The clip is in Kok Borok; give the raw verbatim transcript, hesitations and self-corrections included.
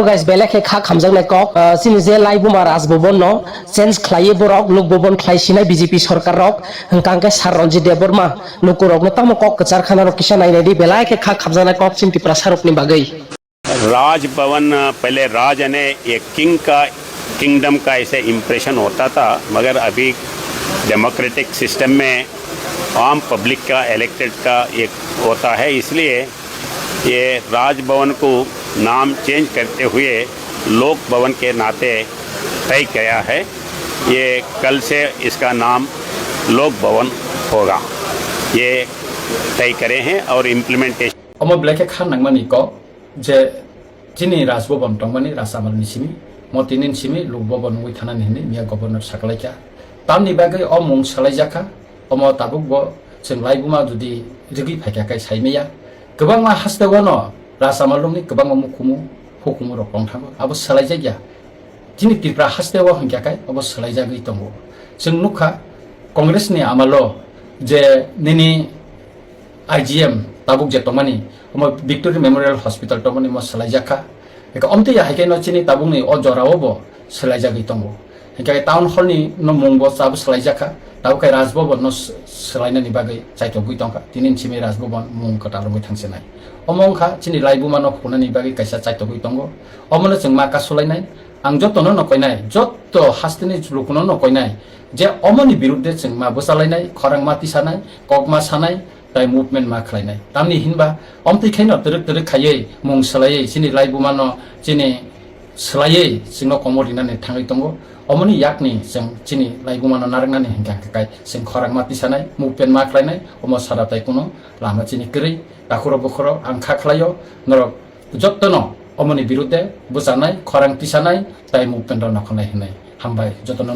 Guys, belai khe kha khamjaknai kok, ah, chini je Laibuma Raj Bhavan no change khlaiwi borok Lok Bhavan khlai sinai B J P sarkar rok, hwnkha hwnkhe Sir Ranjit Debbarma lukurokno tamo kok kwchar khana rok kisa nainai di, belai khe kha khamjaknai kok chini Tiprasa rokni bagwi. Raj Bhavan, पहले राज यानी एक किंग का, किंगडम का ऐसे इम्प्रेशन होता था, मगर अभी डेमोक्रेटिक सिस्टम में आम पब्लिक का, इलेक्टेड का एक होता है, इसलिए ये राजभवन को नाम चेंज करते हुए लोक भवन के नाते तय किया है। ये कल से इसका नाम लोक भवन होगा, ये तय करे हैं और implementation Omo belai khe kha nangmani kok je chini Raj Bhavan tongmani Raj Amal ni simi, mo tini ni simi Lok Bhavan wngwi thanani hinwi miya governor sakalaikha. Tamni bagwi o mung salaijakha, omo tabuk bo chwng Laibuma jodi rigwi phaikha khe saimaya. Kwbangma hasteo no Raj Amal rokni kwbangma mukhumu hukumu rok tongthango, abo salaijakya. Chini Tripura hasteo hwnkha khe obo swlaijagwi tongo. Chwng nukha, Congress ni amalo je nini I G M tabuk je tongmani, omo Victory Memorial Hospital tongmani mo swlaijakha. Eka omtwi ya hai khe no chini tabukni o jorao bo swlaijagwi tongo. Hwnkhe town hall ni no mung bo tabuk swlaijakha. Tabuk khe Raj Bhavan no s-, swlainani bagwi chaitogwi tongkha. Tini ni simi Raj Bhavan mung kwtal wngwi thangsinai. Omo wngkha chini Laibuma no phunani bagwi kaisa chaitogwi tongo. Omono chwng ma kasulainai. Ang jotono no koinai, joto hasteni lukuno no koinai, je omoni birudde chwng ma bwchalainai, khorang ma tisanai, kok ma sanai, tai movement ma khlainai. Tamni hinba, omtwi khaino twrwk twrwk khaiwi mung swlaiwi chini Laibuma no chini swlaiwi chwngno komor rinani thangwi tongo. Omoni yakni chwng chini Laibuma no narwknani hinkha hwnkhe kai chwng khorang ma tisanai, movement ma khlainai, omo sara tai kuno lama chini kwrwi, takhuro bukhuro ang kha khlaio, norok Jottono omoni birudde bwchanai, khorang tisanai, tai movement rok nokholnai hinwi hambai jottono.